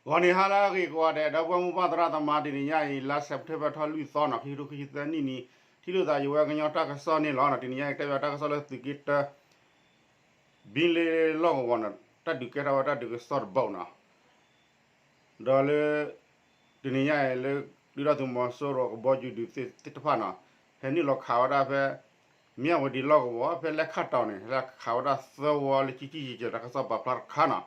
ဂီၤနံၤဟါလၢအဂ့ၤကိးဂၤဒဲး ဒီပုၢ်ဝဲၢ်မုၢ်ဘၣ်သရၣ်သမါ တနံၤညါအံၤ လါစဲးပထ့ဘၢၣ်ထီၣ်လွံၢ်သီနီၤ ခံကထိခံဆံသၢနံၣ်န့ၣ် ထံၣ်လိာ်သးယဝဲကညီတၢ်ကစီၣ်န့ၣ်လီၤ. တနံၤညါအံၤ တဲဘၣ်တၢ်ကစီၣ်လၢသုးက့တၢ ဘံလ့လီၢ်ကဝီၤန့ၣ် တၢ်ဒုးကဲထီၣ်ဝဲတၢ်ဒုးကစီၣ်တဘီနီၤ. ဒီးလၢ တနံၤညါအံၤလၢ ဒုၣ်ဒါသုးမီၤစိရိၤကဘီယူၤဒုးသ့ၣ်တဖၣ်နီၤ ဟဲနုာ်လီၤခးဝဲဒၣ်ဖဲ မၠၣ်ဝတံၤလီၢ်ကဝီၤ ဖဲလဲခၣ်တီၤန့ၣ် ဟဲခးဝဲဒၣ်သၢဝီလၢကံကံကံကဲတၢ်ကစီၣ်ပာ်ဖျါတခါနီၤ.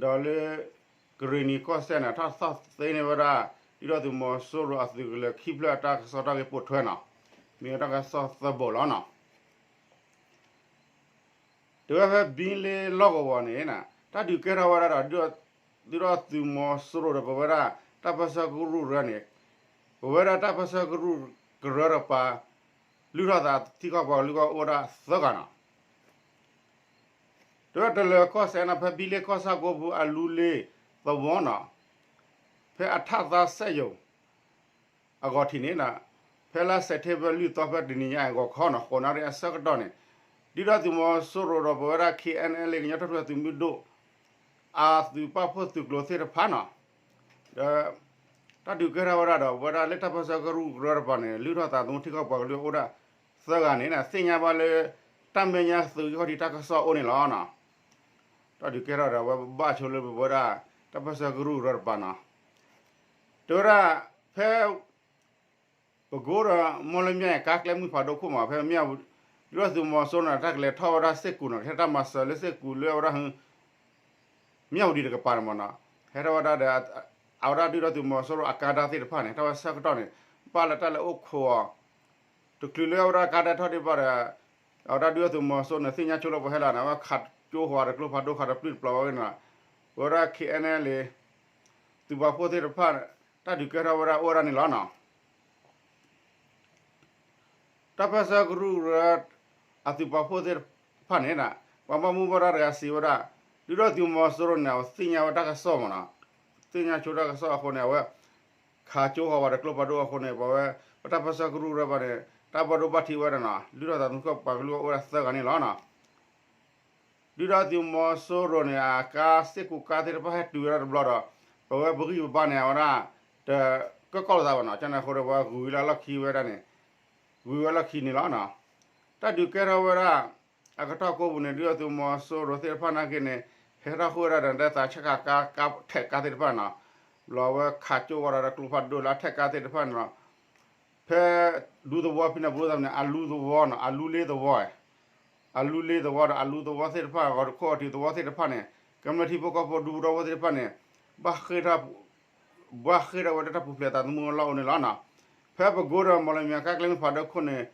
ဒီးလၢ ကရ့ၣ်နံၤကီၢ်စဲၣ်န့ၣ် ထီၣ်သီၣ်သ့န့ၢ်ဝဲဒၣ် ဒုၣ်ဒါသုးမီၤစိရိၤအသုးကလၢၤခံဖျၢၣ်အတၢ်ကစီၣ်တၢ်ဂ့ၢ်ပိာ်ထွဲနီၤ. မ့ၢ်ဝဲတၢ်ကစီၣ်သၢဘီလီၤနီၤ. တဲဝဲဖဲဘံလ့လီၢ်ကဝီၤန့ၣ် တၢ်ဒုးကဲထီၣ်ဝဲဒၣ်ဒီး ဒုၣ်ဒါသုးမီၤစိရိၤဒီးပဝဲဒၣ် တၢ်ပၢဆှၢကရူၢ်ကရၢန့ၣ် ပဝဲဒၣ်တၢ်ပၢဆှၢကရူၢ်ကရၢတကပၤ လုၢ်ထီၣ်သးထံကီၢ်ပှၤကလုာ်ဂီၢ်အိၣ်ဒၣ်သၢဂၤနီၤ. တဲဝဲတလၢၤကီၢ်စဲၣ်န့ၣ် ဖဲဘံလ့ကီၢ်ဆၣ်ကိပူၤအလူလ့သဝီနီၤ ဖဲအထၣ်သါစက်ရုံ အဂီၢ်ထံးန့ၣ် ဖဲလါစဲးပထ့ဘၢၣ်လွံၢ်သီ ဖဲတနံၤညါအံၤ ဂီၤခီနီၤ ဃိးနၣ်ရံၣ်အဆၢကတီၢ်န့ၣ် ဒုၣ်ဒါသုးမီၤစိရိၤဒီးပဝဲဒၣ် ခ့ၣ်အဲၣ်အဲၣ်လ့ ကညီထူၣ်ဖျဲးသုးမုၢ်ဒိၣ် အသုးပာ်ဖှိၣ်သုးကျိၤသ့ၣ်တဖၣ်နီၤ ဒီး တၢ်ဒုးကဲထီၣ်ဝဲဒၣ်ဒီး ပဝဲဒၣ်လၢတၢ်ပၢဆှၢကရူၢ်ကရၢတကပၤန့ၣ် လုၢ်ထီၣ်သးသမူထံကီၢ်ပှၤကလုာ်အိၣ်ဒၣ်သၢဂၤန့ၣ် သ့ၣ်ညါဘၣ်လၢ တၢ်မဲာ်ညါသုးက့ၢ်ခီၣ်ထံးတၢ်ကစီၣ်အအိၣ်န့ၣ်လီၤနီၤ. တၢ်ဒုးကဲထီၣ်ဒီး အဝဲဘၣ်ဆိလၢပဝဲဒၣ် တၢ်ပၢဆှၢကရူၢ်ကရၢတကပၤနီၤ တဲဝဲဒၣ် ဖဲ ပကိဒီး မီၢ်လမၠဲၣ် ကါကျဲမုၢ်ဖးဒိၣ်ခိၣ်မး ဖဲမၠၣ်ဝတံၤ ဒုၣ်ဒါသုးမီၤစိရိၤန့ၣ် တၢ်ကလဲၤထီၣ်ဝဲဒၣ်စ့ၢ်ကီးနီၤ ကဟဲတၢ်မၤစၢၤလၢစ့ၢ်ကီးလၢအဝဲဒၣ် မၠၣ်ဝတံၤတကပၤန့ၣ်မးနီၤ ဟဲထီၣ်ဝဲဒၣ်ဒီး အဝဲဒၣ်ဒုၣ်ဒါသုးမီၤစိရိၤအကါဒါသ့ၣ်တဖၣ်န့ၣ် ထီၣ်ဝဲဆၢကတီၢ်န့ၣ် ဘၣ်လၢတၢ်လဲၤအိၣ်ခိးအီၤ တချုးလၢအဝဲဒၣ်ကါဒါထီၣ်ဒံးဘၣ်ဒီး အဝဲဒၣ်ဒုၣ်ဒါသုးမီၤစိရိၤန့ၣ် သ့ၣ်ညါဆိလၢပှၤဟဲလီၤန့ၣ် အဝဲခးကၠိဃီၤဒီးကျိဖးဒိၣ်ဃီၤဒီးပျုၢ်တပျီၤဝဲန့ၣ်လီၤ. ပဝဲဒၣ် ခ့ၣ်အဲၣ်အဲၣ်လ့ သုးပာ်ဖှိၣ်သ့ၣ်တဖၣ် တၢ်ဒုးကဲထီၣ်ဝဲဒၣ်အိၣ်ဝဲဒၣ်န့ၣ်လီၤနီၤ. တၢ်ပၢဆှၢကရူၢ်ကရၢ အသုးပာ်ဖှိၣ်သ့ၣ်တဖၣ်န့ၣ် ပှၤဘၣ်မူဘၣ်ဒါတဂၤစံးဝဲဒၣ် ဒုၣ်ဒါသုးမီၤစိရိၤန့ၣ် အဝဲသ့ၣ်ညါဝဲတၢ်ကစီၣ်မးနီၤ သ့ၣ်ညါဆိတၢ်ကစီၣ်အဃိန့ၣ် အဝဲ ခးကၠိဃီၤဝဲဒီးကျိဖးဒိၣ်အဃိန့ၣ် ပဝဲ ပတၢ်ပၢဆှၢကရူၢ်ကရၢဘၣ်န့ၣ် တၢ်ဘၣ်ဒိဘၣ်ထံးဝဲဒၣ်နီၤ လုၢ်ထီၣ်သးသမူထံကီၢ်ပှၤကလုာ်အိၣ်ဝဲဒၣ်သၢဂၤန့ၣ်လီၤနီၤ. ဒုၣ်ဒါသုးမီၤစိရိၤန့ၣ် အကါစ့ၢ်ကီးကါသ့ၣ်တဖၣ်ဟဲတုၤဝဲဒၣ်တဘျီဒီး ပဝဲပဂံၢ်ပဘါန့ၣ် အဝဲဒၣ် တကၢၢ်ကီၢ်လိာ်သးဘၣ်နီၤ ကန့ၣ်အဃိဒီး ပှၤဂုၤဝဲလၢလီၢ်ခံဝဲဒၣ်န့ၣ် ဂုၤဝဲလီၢ်ခံန့ၣ်လီၤနီၤ. တၢ်ဒုးကဲထီၣ်ဝဲဒၣ် အကတီၢ်ကိးပူၤန့ၣ် ဒုၣ်ဒါသုးမီၤစိရိၤသ့ၣ်တဖၣ်နာ်က့န့ၣ် ဟဲထီၣ်ဃုာ်ဝဲဒၣ်ဒီး သးဆၢခးကါ ကါထဲးကါသ့ၣ်တဖၣ်နီၤ ဘျီဝဲခးကၠိဝဲဒီးကျိဖးဒိၣ်လၢအထဲးကါသ့ၣ်တဖၣ်န့ၣ်လီၤ. ဖဲ ဒူသဝီဖဲန့ၣ် ပဒိသးန့ၣ် အလူသဝီနီၤ အလူလ့သဝီ အလူလ့သဝီဒီးအလူသဝီသ့ၣ်တဖၣ် ဂီၤတခိၣ်အီၤထံးသဝီသ့ၣ်တဖၣ်န့ၣ် ကမျၢၢ်ထံဖိကီၢ်ဖိဒူသဝီသ့ၣ်တဖၣ်န့ၣ် ဘၣ်ဃ့ၢ်ထီၣ် ဘၣ်ဃ့ၢ်ထီၣ်ဝဲဒၣ်တၢ်ပူၤဖျဲးသးသမူလီၢ်အိၣ်န့ၣ်လီၤနီၤ. ဖဲပကိဒီးမီၢ်လမၠဲၣ် ကါကျဲမုၢ်ဖးဒိၣ်ခိၣ်န့ၣ်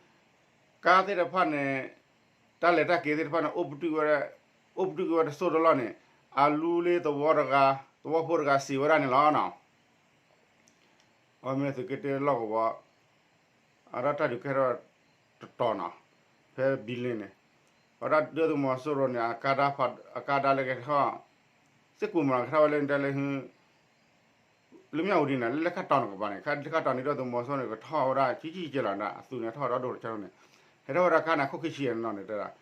ကါသ့ၣ်တဖၣ်န့ၣ် တၢ်လဲၤတၢ်က့ၤသ့ၣ်တဖၣ်န့ၣ် အိၣ်ပတုာ်ဝဲဒၣ်တစိၢ်တလီၢ်န့ၣ် အလူလ့သဝီတဂၤ သဝီဖိတဂၤစံးဝဲဒၣ်န့ၣ်လီၤနီၤ. အဝဲမ့ၢ်သုးက့တၢလီၢ်ကဝီၤ အဝဲဒၣ်တၢ်ဒုးကဲထီၣ်တတီၤနီၤ ဖဲဘံလ့န့ၣ် အဝဲဒၣ်ဒုၣ်ဒါသုးမီၤစိရိၤန့ၣ် အကါဒါလၢကဟဲထီၣ် စ့ၢ်ကီးမး ကထီၣ်ဝဲလၢဒ်လဲၣ် လၢမၠၣ်ဝတံၤန့ၣ် လၢလဲခၣ်တီၤန့ၣ်ကပၤန့ၣ် ခါလဲခၣ်တီၤန့ၣ် ဒုၣ်ဒါသုးမီၤစိရိၤန့ၣ် ကထီၣ်ဝဲဒၣ် ကံကံကဲလီၤ အသုးန့ၣ်ထီၣ်ဝဲဒၣ်ဒိၣ်တဆၢန့ၣ် ဟဲထီၣ်ဝဲဒၣ်ကါန့ၣ် အခိၣ်ခံဆံန့ၣ်နီၤန့ၣ်တဲဒၣ်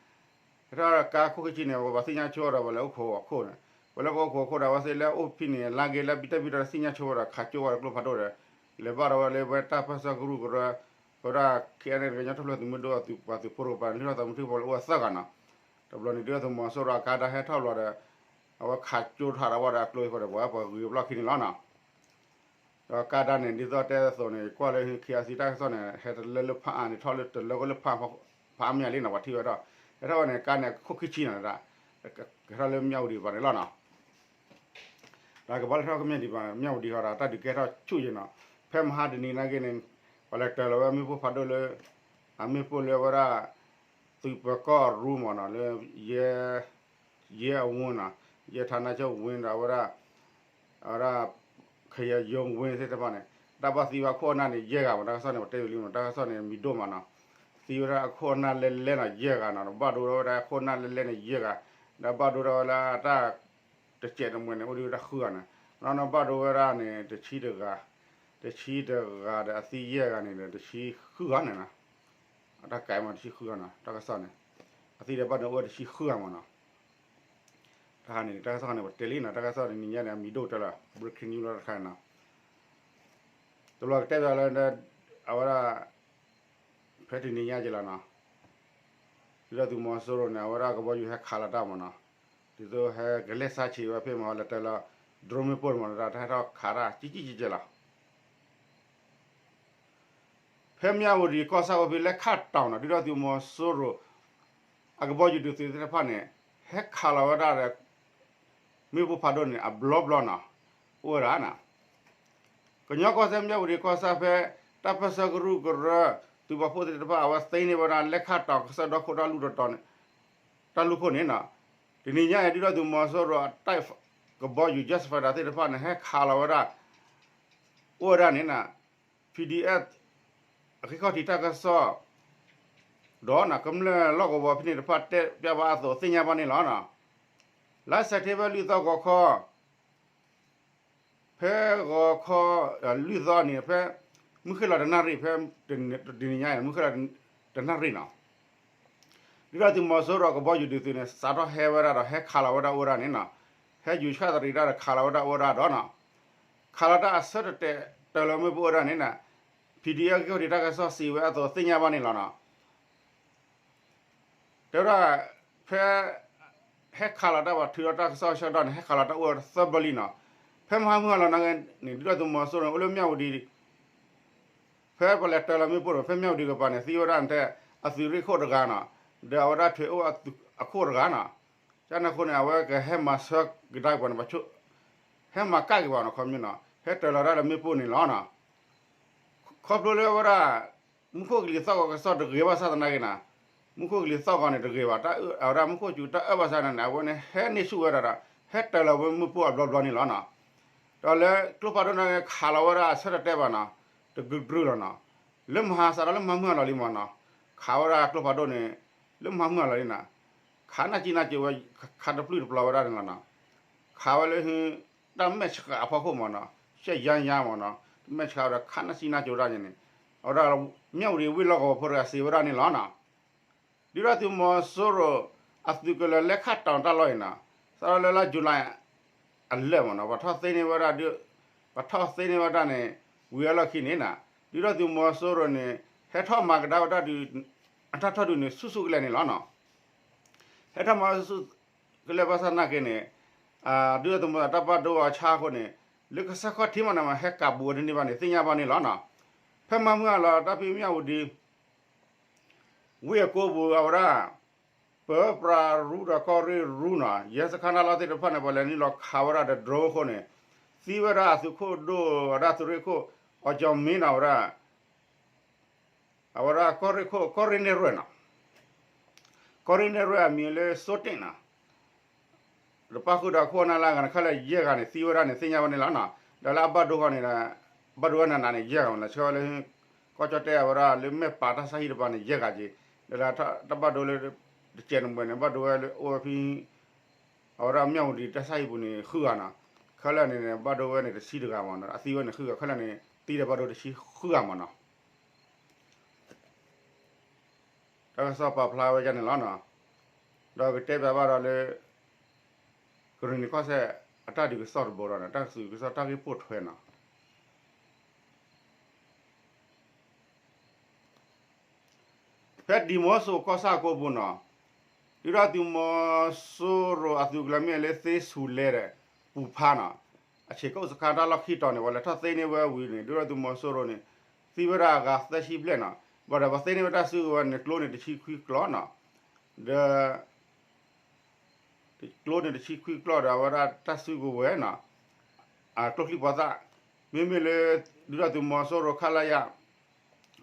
ဟဲထီၣ်ကါခိၣ်ခံဆံန့ၣ် ပှၤသ့ၣ်ညါဆိဒီး ပှၤလဲၤအိၣ်ခိးအခိၣ်န့ၣ် ပှၤလဲၤအိၣ်ခိးအခိၣ်ဒီး အဝဲသ့ၣ်လဲၤအိၣ်ဖဲန့ၣ် လါက့ၤလၢဘံတၢ်ဘံတၢ်သ့ၣ်ညါဆိဒီး ခးကၠိဝဲဒီးကျိဖးဒိၣ်ဒီး လဲၤဘၣ်ဒီးဝဲလၢပဝဲတၢ်ပၢဆှၢကရူၢ်ကရၢ ပဝဲဒၣ် ခ့ၣ်အဲၣ်အဲၣ်လ့ ကညီထူၣ်ဖျဲးသုးမုၢ်ဒိၣ်အသုးပှၤသုးဖိတကပၤန့ၣ် လုၢ်ထီၣ်သးသမူထံကီၢ်ပှၤကလုာ်အိၣ်ဝဲသၢဂၤနီၤ. တဘျီန့ၣ် ဒုၣ်ဒါသုးမီၤစိရိၤအကါဒါဟဲထီၣ်ဘျီဒီး အဝဲခးကၠိထီၣ်ဒီးပှၤဒီးကျိအဃိဒီး ပှၤပှၤဂုၤအဘျီၣ်ခံန့ၣ်လီၤနီၤ. ဒီးကါဒါန့ၣ် ဒ်သိးတဲသိးန့ၣ် ကွၢ်လၢ ခ့ၣ်အါစံး တၢ်ကစီၣ်န့ၣ် ဟဲတလၢလၢဖးအါန့ၣ် ထီၣ်လၢတလၢကလၢဖး ဖးအါမးလံနီၤ ပှၤထံၣ်ဝဲထီၣ် ဟဲထီၣ်ဝဲန့ၣ် ကါန့ၣ် အခိၣ်ခံဆံနီၤ ကဲထီၣ်လၢမၠၣ်ဝတံၤပၤန့ၣ်လီၤနီၤ. ဒီးကဘၣ်လဲၤထီၣ်ကမျၢၢ်ဒံးဘၣ် မၠၣ်ဝတံၤဃီဒီး တၢ်ဒုးကဲထီၣ်ဆူၣ်ယဲနီၤ. ဖဲမဟါတနံၤနာ်က့န့ၣ် ပှၤလဲၤတၢၤလီၤဝဲအမ့ၣ်ပိၢ်ဖးဒိၣ်လၢ အမ့ၣ်ပိၢ်လၢအဝဲဒၣ် သုးပၢၤကီၢ်အရူမးနီၤ လၢ ယဲ ယဲအဝ့ၢ်နီၤ ယဲ ဌာနချုပ် ဝ့ၢ်ဒီးအဝဲဒၣ် အဝဲဒၣ် ခယယုံဝ့ၢ်သ့ၣ်တဖၣ်န့ၣ် တၢ်ဘၣ်သံဝဲအခိၣ်အနၢ်န့ၣ် ယဲၢ်ဂၤမး တၢ်ကစီၣ်န့ၣ် ပတဲဝံၤလံမး တၢ်ကစီၣ်န့ၣ် မံၤဒိၣ်မးနီၤ. သံဝဲဒၣ်အခိၣ်အနၢ်လဲလဲနီၤ ယဲၢ်ဂၤနီၤ ဘၣ်ဒိဝဲဒၣ်အခိၣ်အနၢ်လဲလဲန့ၣ် ယဲၢ်ဂၤ ဒီးဘၣ်ဒိဝဲဒၣ်လၢတၢ် တစဲးတမှဲၤန့ၣ် အိၣ်ဒံးဝဲဒၣ်ဃုဂၤန့ၣ် နီၢ်နီၢ်ဘၣ်ဒိဝဲဒၣ်န့ၣ် တဆံတဂၤ တဆံတဂၤဒီးအသံယဲၢ်ဂၤန့ၣ်ဒီး တဆံဃုဂၤန့ၣ်နီၤ. အတၢ်ကဲမး တဆံဃုဂၤနီၤ တၢ်ကစီၣ်န့ၣ် အသံဒီးဘၣ်ဒိအိၣ်ဝဲတဆံဃုဂၤမးနီၤ. တၢ်ခါန့ၣ် တၢ်ကစီၣ်န့ၣ် ပတဲလံနီၤ, တၢ်ကစီၣ်တနံၤညါန့ၣ် အမံၤဒိၣ်ကတၢၢ်လီၤ breaking news လီၤတခါနီၤ, တဘျီကတဲဘၣ်လၢ အဝဲဒၣ် ဖဲတနံၤညါက့လီၤနီၤ, ဒုၣ်ဒါသုးမီၤစိရိၤန့ၣ် အဝဲဒၣ်ကဘီယူၤဟဲခးလီၤတၢ်မ့ၢ်နီၤ, ဒ်သိးဟဲကလဲၤဆါဆံးဝဲဖဲမ့ၢ်ဟီလဲၤတၢ်လၢ drone မ့ၣ်ပိၢ်မ့ၢ်နီၤ တၢ်ဟဲထီၣ်ခးတၢ်ကံကံကဲကဲလီၤ. ဖဲမၠၣ်ဝတံၤကီၢ်ဆၣ်ဝဲဖဲလဲခၣ်တီၤနီၤ ဒုၣ်ဒါသုးမီၤစိရိၤ အကဘီယူၤဒုးသုးသ့ၣ်တဖၣ်န့ၣ် ဟဲခးလီၤဝဲဒၣ်ဒီး မ့ၣ်ပိၢ်ဖးဒိၣ်န့ၣ် အဘျီဘျီနီၤ အိၣ်ဝဲဒၣ်နီၤ, ကညီကီၢ်စဲၣ်မၠၣ်ဝတံၤကီၢ်ဆၣ်ဖဲ တၢ်ပၢၢ်ဆၢကရူၢ်ကရၢ သုးပာ်ဖှိၣ်သ့ၣ်တဖၣ် အဝဲသ့န့ၢ်ဝဲဒၣ် လဲခၣ်တီၤကစၢၢ်ဒီခိၣ်တၢ်လူၢ်တတီၤန့ၣ် တၢ်လူၢ်ခိၣ်န့ၣ်နီၤ, တနံၤညါအံၤ ဒုၣ်ဒါသုးမီၤစိရိၤအတၢ်ကဘီယူၤ jet fighter သ့ၣ်တဖၣ်န့ၣ် ဟဲခးလီၤဝဲဒၣ် အိၣ်ဝဲဒၣ်န့ၣ်နီၤ PDF အဃ့ခီၣ်ထံးတၢ်ကစီၣ် ဒီးနီၤ ကမျၢၢ်လီၢ်ကဝီၤဖဲန့ၣ်တဖၣ်တဲပျးဘၣ်အသိးသ့ၣ်ညါဘၣ်န့ၣ်လီၤနီၤ, လါစဲးပထ့ဘၢၣ်လွံၢ်သီဂီၤခီ ဖဲဂီၤခီ လွံၢ်သီန့ၣ် ဖဲ မုၢ်ဃ့ၢ်လီၤတနၣ်ရံၣ် ဖဲ တနံၤညါအံၤ မုၢ်ဃ့ၢ်လီၤတနၣ်ရံၣ်နီၤ ဒုၣ်ဒါသုးမီၤစိရိၤကဘီယူၤဒုးသုးန့ၣ် စးထီၣ်ဟဲဝဲဒၣ်ဒီး ဟဲခးလီၤဝဲဒၣ်အိၣ်ဝဲဒၣ်န့ၣ်နီၤ, ဟဲယူၤဆၣ်သရံးတၢ်ဒီးခးလီၤဝဲဒၣ်အိၣ်ဝဲဒၣ်ဒီးနီၤ, ခးလီၤတၢ်အဆၢတတဲာ်တၢ်လၢမ့ၣ်ပိၢ်အိၣ်ဝဲဒၣ်န့ၣ်နီၤ, PDF အဃ့ခီၣ်ထံးတၢ်ကစီၣ်စံးဝဲအသိးသ့ၣ်ညါဘၣ်န့ၣ်လီၤနီၤ. တဲဝဲဒၣ် ဖဲ ဟဲခးလီၤတၢ်ဘၣ်ထုးဒီးတၢ်ကစီၣ်ဆၢကတီၢ်န့ၣ် ဟဲခးလီၤတၢ်အိၣ်သၢဘျီလံနီၤ, ဖဲမဟါမုၢ်ဟါလီၤနာ်က့န့ၣ် ဒုၣ်ဒါသုးမီၤစိရိၤန့ၣ် အိၣ်လၢမၠၣ်ဝတံၤ ဖဲပလဲၤတၢၤလီၤမ့ၣ်ပိၢ်ဒီး ဖဲမၠၣ်ဝတံၤကပၤန့ၣ် သံဝဲဒၣ်ထဲ အသုးရ့ၣ်ခိၣ်တဂၤနီၤ, ဒီးအဝဲဒၣ်ထွဲအိၣ်အခိၣ်တဂၤနီၤ, ကန့ၣ်အဃိန့ၣ် အဝဲကဟဲမၤဆၢကဒါက့ၤပှၤန့ၣ် ဟဲမၤကၣ်က့ၤပှၤနီၤ ခီမ့ၢ်နီၤ ဟဲတၢၤလီၤတၢ်လၢမ့ၣ်ပိၢ်န့ၣ်လီၤနီၤ. ခီဖျိလၢဝဲဒၣ် မူခိၣ်ကလံၤသီၣ်ဂီၤကစီၣ်တဂ့ၤဘၣ်ဆၣ်သနာ်က့နီၤ, မူခိၣ်ကလံၤသီၣ်ဂီၤန့ၣ်တဂ့ၤဘၣ်, အဝဲဒၣ်မူခိၣ်စူၤတၢ်အၢၣ်ဘၣ်ဆၣ်န့ၣ် အဝဲန့ၣ်ဟဲန့ၢ်ဆူၣ်ဝဲဒၣ်ဒီး ဟဲတၢၤလီၤဝဲမ့ၣ်ပိၢ်အဘျီဘျီန့ၣ်လီၤနီၤ. ဒီးလၢကျိဖးဒိၣ်နာ်က့ခးလီၤဝဲဒၣ်အဆၢတတဲာ်ဘၣ်နီၤ, တကြုးကြုးလီၤနီၤ, လၢမဟါစးထီၣ်လၢမဟါမုၢ်ဟါလီၤလံမ့ၢ်နီၤ, ခးဝဲဒၣ်ကျိဖးဒိၣ်န့ၣ် လၢမဟါမုၢ်ဟါလီၤလံနီၤ, ခးနၢ်ကံနၢ်က့ၤဝဲ ခးတပျုၢ်တပျီၤဝဲဒၣ်န့ၣ်လီၤနီၤ. ခးဝဲလၢ တၢ်မဲာ်ဆှးအဖီခိၣ်မ့ၢ်နီၤ, ရှဲယါယါမ့ၢ်နီၤ, တမဲာ်ဆှးဝဲဒီးခးနၢ်ကံနၢ်က့ၤဝဲဒၣ်န့ၣ်န့ၣ်, အဝဲဒၣ် မၠၣ်ဝတံၤဝ့ၢ်လီၢ်ကဝီၤဖိတဂၤစံးဝဲဒၣ်န့ၣ်လီၤနီၤ. ဒုၣ်ဒါသုးမီၤစိရိၤ အသုးကလၢၤလဲခၣ်တီၤတၢ်လီၢ်အံၤနီၤ, စးထီၣ်လၢလါ July အလၢာ်မ့ၢ်နီၤ, ပှၤထီၣ်သ့န့ၢ်ဝဲဒၣ်ဒုး, ပှၤထီၣ်သ့န့ၢ်ဝဲဒၣ်န့ၣ် ဝံၤအလီၢ်ခံန့ၣ်နီၤ, ဒုၣ်ဒါသုးမီၤစိရိၤန့ၣ် ဟဲထီၣ်မၤကဒါဝဲဒၣ်ဒုး, အတၢ်ထီၣ်ဒုးန့ၣ် ဆူၣ်ဆူၣ်ကလဲာ်န့ၣ်လီၤနီၤ. ဟဲထီၣ်မၤဆူၣ်ဆူၣ်ကလဲာ်ဘၣ်ဆၣ်သနာ်က့န့ၣ်, ဒုၣ်ဒါသုးမီၤစိရိၤတၢ်ဘၣ်ဒိအီၤဆါအဃိန့ၣ်, လၢကစၢၢ်ခီၣ်ထံးမ့ၢ်နီၤ ဟဲကးဘူးဝဲတန့ၢ်ဘၣ်န့ၣ် သ့ၣ်ညါဘၣ်န့ၣ်လီၤနီၤ. ဖဲမဟါမုၢ်ဟါလီၤ တၢ်ဖံးမၠၣ်ဝတံၤ ဝ့ၢ်အကိပူၤ အဝဲဒၣ် ပၢပြးရူဒီးကီၢ်ရ့ၣ်ရူနီၤ, ရဲစခန်းတၢ်လီၢ်သ့ၣ်တဖၣ်န့ၣ် ပှၤလဲၤနုာ်လီၤခးဝဲဒၣ်ဒီး drone အဃိန့ၣ်, သံဝဲဒၣ်အသုးခိၣ်ဒိၣ်ဝဲဒၣ်သုးရ့ၣ်ခိၣ် အီၤကၠီၤမ့နီၤဝဲဒၣ်, အဝဲဒၣ်ကီၢ်ရ့ၣ်ခိၣ် ကီၢ်ရ့ၣ်န့ၢ်ရွဲၣ်နီၤ, ကီၢ်ရ့ၣ်န့ၢ်ရွဲၣ်အမံၤလၢစိတ့ၣ်နီၤ ဒီးပၣ်ဃုာ်ဒီးအခိၣ်အနၢ်လၢအဂၤန့ၣ် ခဲလၢာ်ယဲၢ်ဂၤန့ၣ် သံဝဲဒၣ်န့ၣ် သ့ၣ်ညါဝဲန့ၣ်လီၤနီၤ. ဒီးလၢအဘၣ်ဒိဃီန့ၣ်, ဘၣ်ဒိဝဲနးနးန့ၣ် ယဲၢ်ဂၤမ့ၢ်နီၤ, ဆၢဝဲလၢ ကီၢ်ကၠီၣ်တဲၣ်အဝဲဒၣ်လၢမဲၢ်ပာ်တၢ်ဆါဟံၣ်တပၤန့ၣ် ယဲၢ်ဂၤက့ၤ, ဒီးလၢတၢ်ဘၣ်ဒိလၢ တစဲးနမှဲန့ၣ် ဘၣ်ဒိဝဲလၢအိၣ်ဝဲဖဲ အဝဲဒၣ်မၠၣ်ဝတံၤတၢ်ဆါဟံၣ်ပူၤန့ၣ် ဃုဂၤနီၤ, ခဲလၢာ်န့ၣ် ဘၣ်ဒိဝဲန့ၣ်တဆံတဂၤမ့ၢ်နီၤ, အသံဝဲန့ၣ်ဃုဂၤ, ခဲလၢာ်န့ၣ် သံဒီးဘၣ်ဒိတဆံဃုဂၤမ့ၢ်နီၤ. တၢ်ကစီၣ်ပာ်ဖျါဝဲဒ်န့ၣ်လီၤနီၤ. ဒီးကတဲဘၣ်ဘၣ်ဒီးလၢ ကရ့ၣ်နံၤကီၢ်စဲၣ်အတၢ်ဒုးကစီၣ်တဘိဒီး တၢ်ကစီၣ်တၢ်ဂ့ၢ်ပိာ်ထွဲနီၤ. ဖဲဒံၣ်မီစိၤကီၢ်ဆၣ်အကိပူၤနီၤ, ဒုၣ်ဒါသုးမီၤစိရိၤအသုးကလၢၤမ့ၢ်လၢသ့ဆူၣ်လဲဒီး ပူၤဖါနီၤ, အဆံးကိးစခါတၢ်လီၢ်ခံတီၤန့ၣ် ပှၤလဲၤထီၣ်သ့န့ၢ်ဝဲဝံၤန့ၣ် ဒုၣ်ဒါသုးမီၤစိရိၤန့ၣ် သံဝဲဒၣ်အဂၤသၢဆံဘျဲၣ်နီၤ, ဘၣ်ဒီးပှၤသ့န့ၢ်ဝဲတၢ်စုကဝဲၤန့ၣ် ကျိန့ၣ်တဆံခွံကျီၢ်နီၤ, ဒီး ကျိန့ၣ်တဆံခွံကျီၢ်ဒီးအဝဲဒၣ်တၢ်စုကဝဲၤနီၤ, ကျိချံပှၤသၣ်, မ့မ့ၢ်လၢ ဒုၣ်ဒါသုးမီၤစိရိၤ ခလရ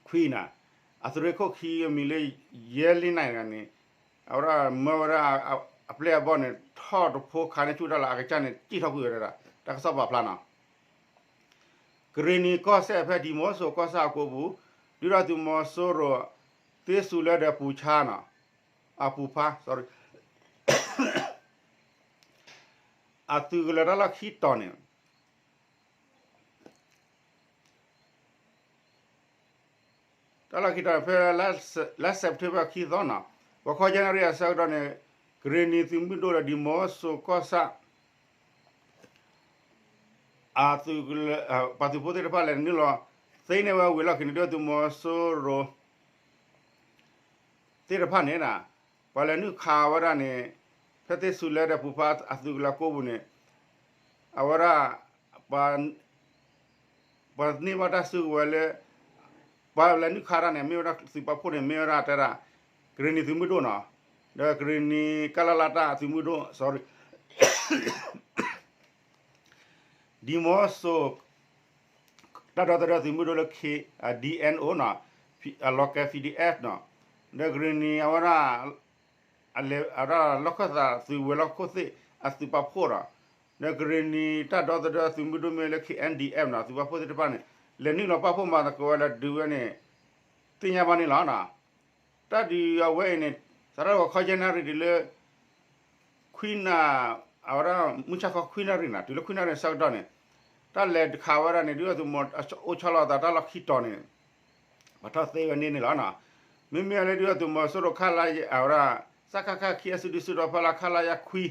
ခွံနီၤ, အသုးရ့ၣ်ခိၣ်ခံအမံၤလၢ ယဲလ့နၤန့ၣ်, အဝဲဒၣ်မၢဝဲဒၣ် အပျဲၢ်အဘီၣ်န့ၣ် ထီၣ်တဖိခါန့ၣ်ဆူၣ်တၢ်လၢအကစၢ်န့ၣ် စံၣ်ထီၣ်ကွံာ်ဝဲဒၣ်, တၢ်ကစီၣ်ပာ်ဖျါနီၤ. ကရ့ၣ်နံၤကီၢ်စဲၣ်ဖဲဒံၣ်မီစိၤကီၢ်ဆၣ်အကိပူၤ, ဒုၣ်ဒါသုးမီၤစိရိၤ သ့စူၤလၢဒီးပူၤဆါနီၤ, အပူၤဖါ sorry, အသုးကလၢၤတၢ်လီၢ်ခံတီၤန့ၣ် တၢ်လီၢ်ခံတီၤန့ၣ် ဖဲလါစဲးပထ့ဘၢၣ်ခံသီနီၤ, ဂီၤခီယဲၢ်နၣ်ရံၣ်အဆၢကတီၢ်န့ၣ် ကရ့ၣ်နံၤသုးမုၢ်ဒိၣ်ဒီး ဒံၣ်မီစိၤကီၢ်ဆၣ် အသုးကလၢၤ ပှၤသုးဖိသ့ၣ်တဖၣ်လဲၤနုာ်လီၤ သ့န့ၢ်ဝဲဝံၤလီၢ်ခံန့ၣ် ဒုၣ်ဒါသုးမီၤစိရိၤ သ့ၣ်တဖၣ်န့ၣ် ပှၤလဲၤနုာ်ခးဝဲဒၣ်န့ၣ် ဖဲသ့ၣ်စူၤလဲဒီးပူၤဖးအသုးကလၢၤကိးပူၤန့ၣ် အဝဲဒၣ် ပှၤန့ၢ်ဘၣ်တၢ်စုကဝဲၤလၢ ပှၤလဲၤနုာ်ခးတၢ်န့ၣ် မ့ၢ်ဝဲဒၣ်သုးပာ်ဖှိၣ်န့ၣ် မ့ၢ်ဝဲဒၣ်တဲဒၣ် ကရ့ၣ်နံၤသုးမုၢ်ဒိၣ်နီၤ, ဒီးကရ့ၣ်နံၤကလလတၢ်သုးမုၢ်ဒိၣ် sorry ဒံၣ်မီစိၤ တၢ်ဒီသဒၢသုးမုၢ်ဒိၣ်လၢ K- အ D N O နီၤ, အ local P D F နီၤ, ဒီးကရ့ၣ်နံၤအဝဲဒၣ် အလဲၤအဝဲဒၣ်လီၢ်ခၢၣ်သးသုးဝဲၤလီၢ်ခိၣ်သ့ၣ်အသုးပာ်ဖှိၣ်ဒီး ဒီးကရ့ၣ်နံၤတၢ်ဒီသဒၢသုးမုၢ်ဒိၣ်မ့ၢ်လၢ K N D F နီၤ သုးပာ်ဖှိၣ်သ့ၣ်တဖၣ်န့ၣ် လဲၤနုာ်လီၤပာ်ဖှိၣ်မၤသကိးဝဲလၢဒုးဝဲန့ၣ် သ့ၣ်ညါဘၣ်န့ၣ်လီၤ. တၢ်ဒုးအဝဲအံၤန့ၣ် စးထီၣ်ဝဲခီယဲၢ်နၣ်ရံၣ်တုၤလၢ ခွံနၣ် အဝဲဒၣ်မုၢ်ဆါခီခွံနၣ်ရံၣ်နီၤ တုၤလၢခွံနၣ်ရံၣ်ဆၢကတီၢ်န့ၣ် တၢ်လဲၤခးဝဲဒၣ်န့ၣ် ဒုၣ်ဒါသုးမီၤအိၣ်ဆီလီၤအသးတၢ်လီၢ်ခံတီၤန့ၣ် ပှၤထီၣ်သ့ဝဲန့ၣ်န့ၣ်လီၤ. မ့မ့ၢ်လၢဒုၣ်ဒါသုးမီၤစိရိၤခလရ အဝဲဒၣ် စကခ ခံအစုဒုစုတီၤဖီလာ် ခလရ ခွံ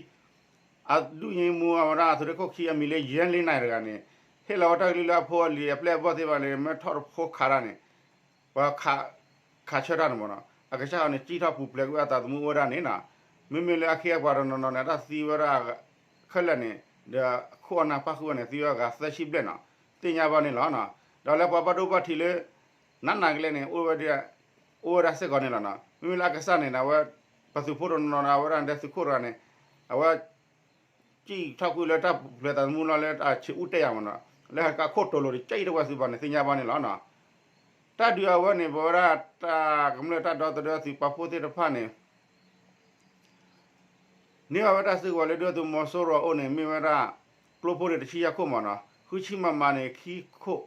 အဒုးယ့ၢ်မူအဝဲဒၣ်သုးရ့ၣ်ခိၣ်ခံအမံၤလၢ ယဲၢ်လ့နၢ်တဂၤန့ၣ် ဟ့ၣ်လီၤဝဲတၢ်ကလုၢ်လၢအဖိအလံၤအပျဲၢ်အဘီၣ်သ့ၣ်တဖၣ်န့ၣ် မ့ၢ်ထီၣ်တဖိခးတၢ်န့ၣ် ပှၤခးဆၢတၢ်န့ၣ်မ့ၢ်နီၤ အကစၢ်န့ၣ် စံၣ်ထီၣ်ပူၤဖျဲးကွံာ်အသးသမူအိၣ်ဝဲဒၣ်န့ၣ်နီၤ မ့မ့ၢ်လၢအခ့အပှၤတနီၤနီၤန့ၣ် တၢ်သံဝဲဒၣ်ခဲလၢာ်န့ၣ် ဒီးခိၣ်အနၢ်ပၣ်ဃုာ်ဝဲန့ၣ် သံဝဲဂၤသၢဆံဘျဲၣ်နီၤ သ့ၣ်ညါဘၣ်န့ၣ်လီၤ. ဒီးလၢပှၤဘၣ်ဒိဘၣ်ထံးလၢ နးနးကလဲာ်န့ၣ် အိၣ်ဝဲဒၣ် အိၣ်ဝဲဒၣ်စ့ၢ်ကီးန့ၣ်လီၤ. မ့မ့ၢ်လၢအကစၢ်န့ၣ် အဝဲ ပသုးဖိတနီၤနီၤ အဝဲဒၣ်ဒဲသုးခိၣ်တဂၤန့ၣ် အဝဲ စံၣ်ထီၣ်ကွံာ်လၢတၢ်ပူၤဖျဲးသးသမူလီၤလၢအဆံးအူတဲယၤမ့ၢ်နီၤ လၢဟကခိၣ်တိၤလိၤတကဲအံၤတဝဲသုးဘၣ်န့ၣ် သ့ၣ်ညါဘၣ်န့ၣ်လီၤ. တၢ်ဒုးအဝဲန့ၣ် ပဝဲဒၣ်တၢ်ကမျၢၢ်တၢ်ဒီသဒၢသုးပာ်ဖှိၣ်သ့ၣ်တဖၣ်န့ၣ် န့ၢ်ဘၣ်ဝဲတၢ်စုကဝဲၤလၢဒုၣ်ဒါသုးမီၤစိရိၤအအိၣ်န့ၣ် မ့ၢ်ဝဲဒၣ် ကျိဖိန့ၣ်တဆံယဲၢ်ခိၣ်မ့ၢ်နီၤ ဃုဆံမမန့ၣ်ခံခိၣ်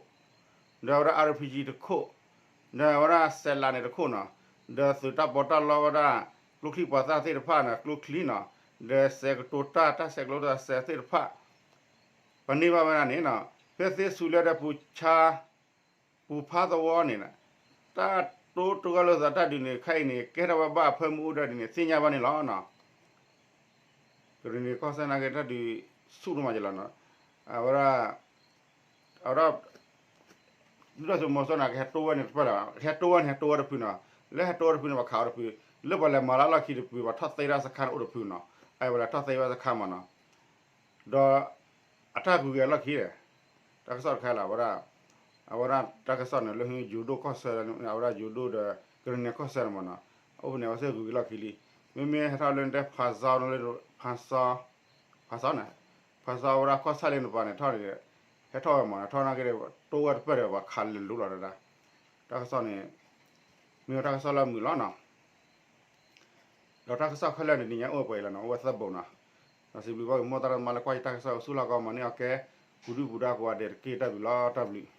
ဒီးအဝဲဒၣ် R P G တခိၣ် ဒီးအဝဲဒၣ်စဲးလးန့ၣ်တခိၣ်နီၤ ဒီးသုးတၢ်ပီးတၢ်လီဝဲဒၣ် ကျိချံမျိာ်သၣ်သ့ၣ်တဖၣ်န့ၣ် ကျိချံနီၤ ဒီးစဲးကတိၤတၢ် တၢ်ဆဲးကျိးတၢ်စဲးသ့ၣ်တဖၣ် ပန့ၢ်ဘၣ်ဝဲဒၣ်န့ၣ်နီၤ ဖဲသ့ၣ်စူၤလဲဒီးပူၤဆါ ပူၤဖးသဝီန့ၣ် တၢ်တိတဂၢၢ်လိာ်သးတၢ်ဒုးန့ၣ် ခဲအံၤန့ၣ် ကဲထီၣ်ဝဲဘၣ်အဖၢမုၢ်အိၣ်ဒီးဒ်န့ၣ် သ့ၣ်ညါဘၣ်န့ၣ်လီၤ. ကရ့ၣ်နံၤကီၢ်စဲၣ်န့ၣ်က့ၤတၢ်ဒုးဆူၣ်ဒိၣ်မးယလီၤနီၤ အဝဲဒၣ် အဝဲဒၣ် ဒုၣ်ဒါသုးမီၤစိရိၤန့ၣ် ကဟဲတိဝဲန့ၣ်တဖၣ်လၢၤဘၣ် ကဟဲတိဝဲန့ၣ် ဟဲတိဝဲတဖုနီၤ လၢဟဲတိဝဲတဖုန့ၣ် ပှၤခးဝဲတဖု လၢပှၤလဲၤမၤလၢလီၢ်ခံတဖု ပှၤထီၣ်သ့တၢ်စခါန့ၣ်အိၣ်တဖုနီၤ အဝဲလဲၤထီၣ်သ့ဝဲစခါမ့ၢ်နီၤ ဒီး အတၢ်ဂုၤက့ၤအလီၢ်ခံဒီး တၢ်ကစီၣ်တခါလၢ အဝဲဒၣ် အဝဲဒၣ်တၢ်ကစီၣ်န့ၣ် လၢယိၤဒိၣ်ကီၢ်ဆၢ အဝဲဒၣ်ယိၤဒိၣ်ဒီး ကရ့ၣ်နံၤကီၢ်ဆၢန့ၣ်မ့ၢ်နီၤ အိၣ်ဖဲန့ၣ် အဝဲသ့ၣ်ဂုၤက့ၤလီၢ်ခံလံ မ့မ့ၢ်ဟဲထီၣ်လၢတဲဖးစီလၢ ဖးစီ ဖးစီန့ၣ် ဖးစီဝဲဒၣ်ကီၢ်ဆၣ်လၢနပၤန့ၣ် ထီၣ်န့ၣ် ဟဲထီၣ်ဝဲမ့ၢ်နီၤ ထီၣ်နာ်က့ၤဒီး တိဝဲတဖၣ်ဒီး ပှၤခးလဲၤလိၤလီၤတဒၣ် တၢ်ကစီၣ်န့ၣ် မ့ၢ်ဝဲတၢ်ကစီၣ်လၢအမုာ်လီၤနီၤ ဒီးတၢ်ကစီၣ်ခဲလၢာ်န့ၣ် နံၤညါအိၣ်ပှဲၤအံၤလီၤနီၤ အိၣ်ဝဲသၢဘိနီၤ ဒီးစံးဘျုးဘၣ်က့ၤမိၢ်သရၣ်သမါလၢကွၢ်ယတၢ်ကစီၣ် ဆူလီၢ်ကီမၤန့ၢ်အီၤကဲ ပူၤဒုၣ်ပူၤဒါကိးဂၤဒဲးတက့ၢ် တၢ်ဘျုးလီၤ တၢ်ဘျုး